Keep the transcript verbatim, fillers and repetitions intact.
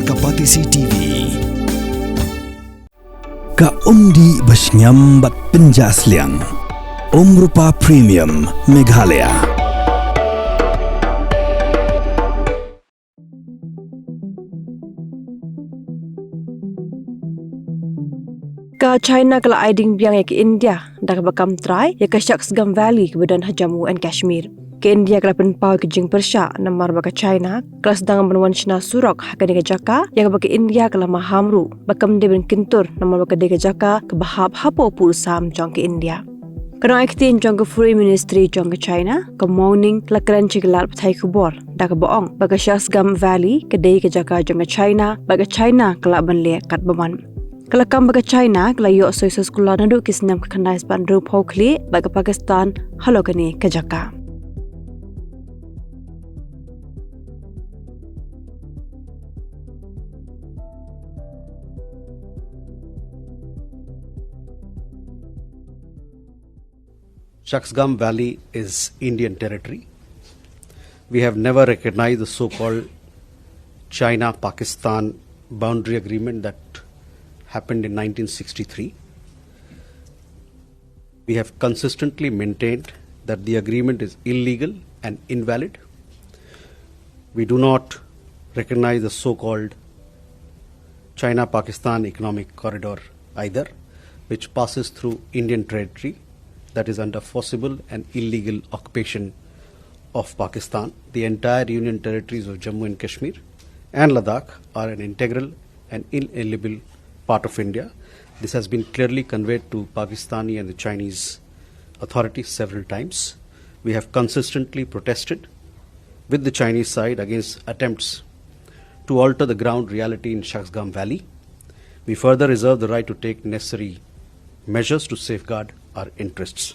Ka Patisi T V. Ka umdih ba shngiam bad pynjah sliang. Umrupa Premium Meghalaya. Ka China ka la ai ding biang ïa ka India da kaba kam trai ïa ka Shaksgam Valley kaba don ha Jammu and Kashmir. Ka India ka la pynpaw ïa ka jingpyrshah namar ba ka China ka la sdang ban wan shna surok ha kane ka jaka, ïa kaba ka India ka la maham ruh ba kam dei ban kyntur namar ba ka dei ka jaka kaba hap hapoh u pud sam jong ka India. Ka nongaiktien jong ka Foreign Ministry jong ka China, ka Mao Ning, ka la kren sha ki lad pathai khubor da kaba ong ba ka Shaksgam Valley ka dei ka jaka jong ka China bad ka China ka lah ban leh katba mon. Ka la kam ba ka China ka la ïoh soi soskular naduh ki snem ka khyndai spah hynriewphew khlieh bad ka Pakistan halor kane ka jaka. Shaksgam Valley is Indian territory. We have never recognized the so-called China-Pakistan boundary agreement that happened in nineteen sixty-three. We have consistently maintained that the agreement is illegal and invalid. We do not recognize the so-called China-Pakistan Economic Corridor either, which passes through Indian territory that is under forcible and illegal occupation of Pakistan. The entire Union Territories of Jammu and Kashmir and Ladakh are an integral and inalienable part of India. This has been clearly conveyed to Pakistani and the Chinese authorities several times. We have consistently protested with the Chinese side against attempts to alter the ground reality in Shaksgam Valley. We further reserve the right to take necessary measures to safeguard our interests.